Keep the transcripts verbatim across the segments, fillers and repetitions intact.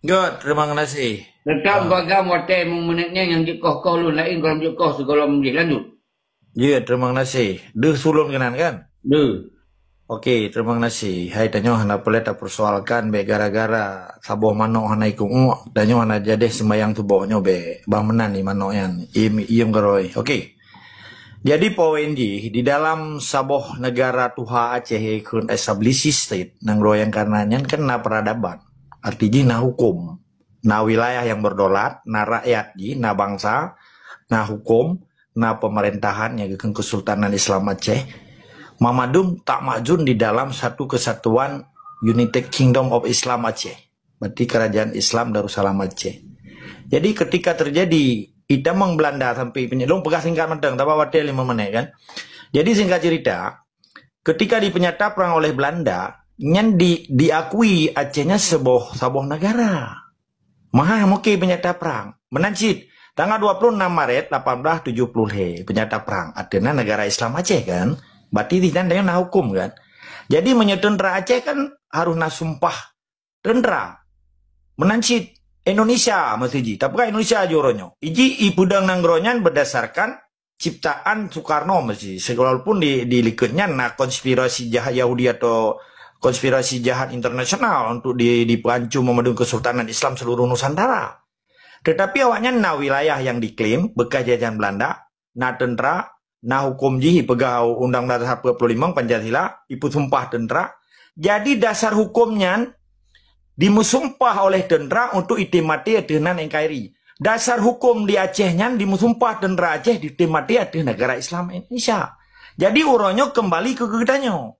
Good, terima kasih. Tetap bagam watèe meumenit nyan nyang jeuet koh-koh lôn laén gohlom jeuet koh sigohlom jih. Lanjut. Jeuet, terima kasih. Deuh su lôn keunan kan? Deuh. Oke, terima kasih. Hai, tanyoe hana peureulèe tapersoalkan bèk gara-gara saboh manok hana ikôt uek, tanyoe hana jadeh seumayang suboh nyoe bèk. Bah meunan i manok nyan. Iem, iem keurôi. Oke. Jadi poin jih, di dalam saboh negara tuha Aceh kheun established state, nanggroe nyang kana nyan kan na peradaban. Arti jih na huköm. Na wilayah nyang berdaulat, na rakyat jih, na bansa, na huköm, na pemerintahan nyang geukheun Kesultanan Islam Aceh. Mamandum tak majun di dalam satu kesatuan United Kingdom of Islam Aceh. Berarti Kerajaan Islam Darussalam Aceh. Jadi ketika terjadi itamong Belanda sampai penyakit, lôn peugah singkat mantong, tapi watèe lima menit kan. Jadi singkat cerita, ketika dipenyata perang oleh Belanda, nyan di, diakui Aceh nyan saboh, saboh negara. Meuhai mungkin penyata perang. Meunan cit, tanggal dua puluh enam Maret lapan belas tujuh puluh lhèe, penyata perang. Artinya negara Islam Aceh kan. Berarti di sana na huköm kan. Jadi meunyoe tentara Aceh kan harus na sumpah tentara. Meunan cit Indonesia meusti jih. Tapi kan Indonesia jih uroe nyoe. Iji ipeudong nanggroe nyan berdasarkan ciptaan Soekarno meusti. Walaupun di, di likot nyan na konspirasi jahat Yahudi atau konspirasi jahat internasional untuk di, dipeuancam meumandum Kesultanan Islam seluruh Nusantara. Tetapi awaknyan na wilayah nyang diklaim bekas jajahan Belanda, na tentara, na huköm jih ipeugah Undang-Undang Dasar empat puluh lima Pancasila, ipeusumpah tentara. Jadi dasar huköm nyan dimeusumpah oleh tentara untuk item maté ateueh nan N K R I. Dasar huköm di Aceh nyan dimeusumpah tentara Aceh item maté ateueh negara Islam Indonesia. Jadi uroe nyoe kembali keu geutanyoe.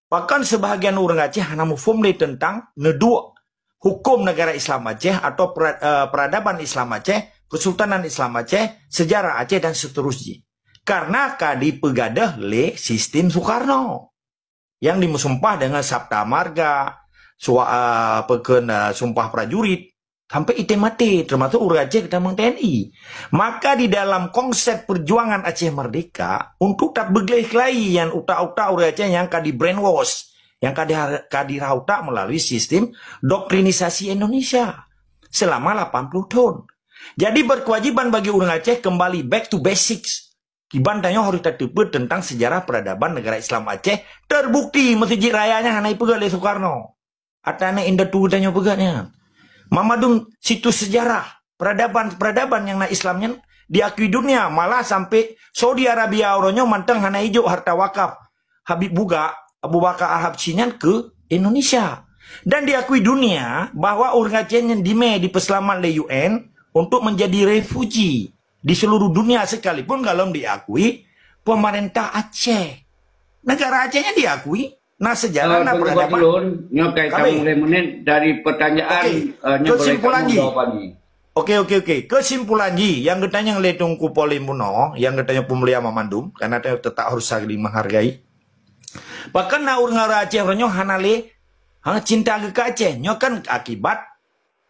Pakon seubahagian ureuëng Aceh hana muphom lé teuntang neuduek huköm negara Islam Aceh atau pera-, eh, peradaban Islam Aceh, Kesultanan Islam Aceh, sejarah Aceh dan seterus jih. Karena ka dipeugadôh lé sistem Soekarno. Nyang dimeusumpah deungon Sapta Marga, sua-, eh, peukheun, eh, sumpah prajurit, sampai item maté, termasuk ureuëng Aceh geutamong T N I. Maka di dalam konsep perjuangan Aceh Merdeka, untuk tak beugleh keulayi nyang utak-utak ureuëng Aceh nyang ka di-brainwash, nyang ka di-, ka dirhah utak melalui sistem doktrinisasi Indonesia selama lapan puluh tahun. Jadi berkewajiban bagi ureuëng Aceh kembali back to basics. Kiban tanyoe harus tateupeue tentang sejarah peradaban negara Islam Aceh, terbukti Masjid Raya nyan hana ipeugah lé Soekarno. Ata aneuk indatu tanyoe peugah nyan. Mamandum situs sejarah peradaban-peradaban nyang na Islam nyan diakui dunia, malah sampai Saudi Arabia uroe nyoe mantong hana ijok harta wakaf Habib Buga, Abu Bakar Al-Habsyi nyan ke Indonesia. Dan diakui dunia bahwa ureuëng Aceh nyan dimé dipeuseulamat lé U N untuk menjadi refuji di seluruh dunia sekalipun galom diakui pemerintah Aceh. Negara Aceh nyan diakui, na sejarah, na peradaban. Lôn, nyoe kai kamoe lhèe menit dari pertanyaan, okey, eh, nyoe kesimpulan jih. Jawaban jih. Okey, okey, okey. Kesimpulan jih, nyang geutanyong lé Teungku Pauline bunoe, nyang geutanyong peumulia mamandum, karena tanyoe tetap harus saling menghargai. Pakon na ureuëng Aceh uroe nyoe hana lé, hana cinta geuh keu Aceh. Nyoe kan akibat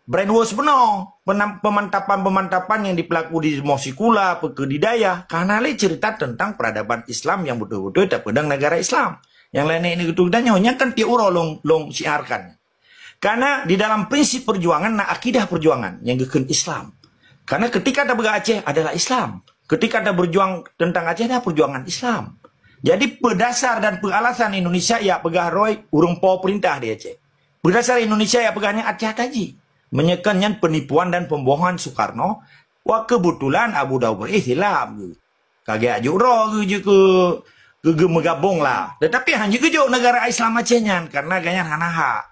brainwash bunoe, penam-, pemantapan-pemantapan nyang dipeulaku di rumoh sikula, peue keu di dayah, ka hana lé cerita tentang peradaban Islam nyang beutôi-beutôi tapeudong negara Islam. Nyang laén-laén nyoe geutanyoe, nyang kan tiep uroe lôn, lôn syiarkan. Karena di dalam prinsip perjuangan na akidah perjuangan nyang geukheun Islam. Karena ketika tapeugah Aceh adalah Islam, ketika taberjuang tentang Aceh adalah perjuangan Islam. Jadi peudasar dan peualasan Indonesia jak peugah roi ureuëng po peurintah di Aceh. Peudasar Indonesia jak peugah nyan Aceh tajik. Meunyoe kon nyan penipuan dan pembohongan Soekarno, wah keubeutulan Abu Daud Beurih silap geuh. Ka geujak juk droe geuh jeuet keu, keu geumeugabong lah. Tetapi hana geujok negara Islam Aceh nyan karena gobnyan hana hak.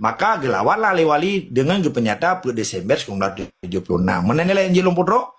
Maka geulawatlah lé wali deungon geupeunyata peuet Desember sembilan belas tujuh puluh enam. Meunan nilai Anjing Lôn Putroe,